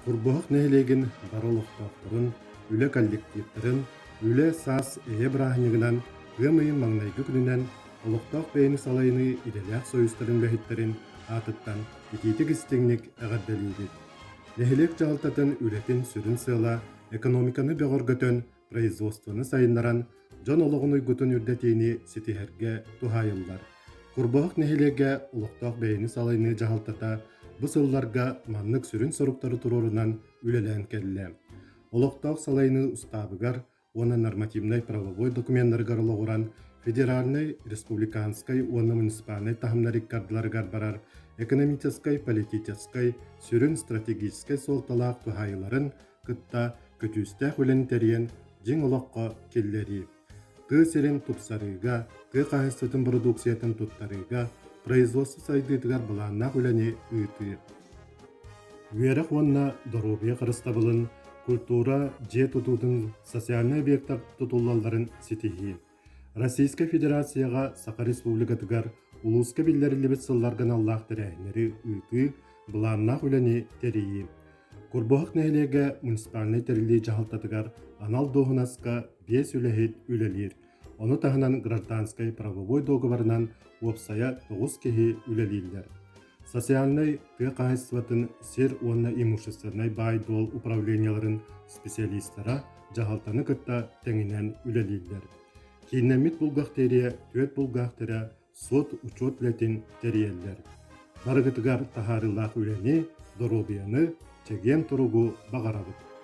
Курбуһах нэһилиэгин бары олохтоохторун, үлэ коллективтарын, үлэ саас эйэ бырааһынньыгынан ыам ыйын маҥнайгы күнүнэн олохтоох бэйэни салайыныы идэлээх сойуустарын үлэһиттэрин аатыттан итиитик-истиҥник эҕэрдэлиибит. Нэһилиэк дьаһалтатын үлэтин сүрүн сыала экономиканы бөҕөргөтөн, производствоны сайыннаран, дьон олоҕун уйгутун үрдэтиини ситиһэргэ туһаайыллар. Курбуһах нэһилиэгэ олохтоох бэйэни салайыныы дьаһалтата бу сылларга маннык сүрүн соруктары туруорунан үлэлээн кэллэ. Олохтоох салайыныы устаабыгар уонна нормативнай-правовой докуменнарыгар олоҕуран федеральнай, республиканскай уонна муниципальнай таһымнар иккардыларыгар барар экономическай, политическай, сүрүн стратегическай суолталаах туһаайыыларын кытта көдьүүстээх үлэни тэрийэн дьиҥ олоххо киллэрии. Тыа сирин тупсарыыга, тыа хаһаайыстыбатын бородууксуйатын туттарыыга, производство сайдыытыгар былааннаах үлэни ыытыы. Үөрэх уонна доруобуйа харыстабылын, культура, дьиэ тутуутун социальнай объектар тутуллалларын ситиһии. Российскай Федерацияҕа Саха Республикатыгар улууска биллэриллибит сылларга аналлаах тэрээһиннэри ыытыы, былааннаах үлэни тэрийии. Курбуһах нэһилиэгэ муниципальнай тэриллии дьаһалтатыгар анал дуоһунаска биэс үлэһит үлэлиир. Ону таһынан гражданскай правовой дуогабарынан уопсайа 9 киһи үлэлииллэр. Социальнай тыа хаһаайыстыбатын сир уонна имущественнай баай-дуол управлениеларын специалистара дьаһалтаны кытта тэҥинэн үлэлииллэр. Кииннэммит булгахтерия түөрт булгахтера суот-учуот үлэтин тэрийэллэр. Барыгытыгар таһаарыылаах үлэни, доруобуйаны, чэгиэн туругу баҕарабыт.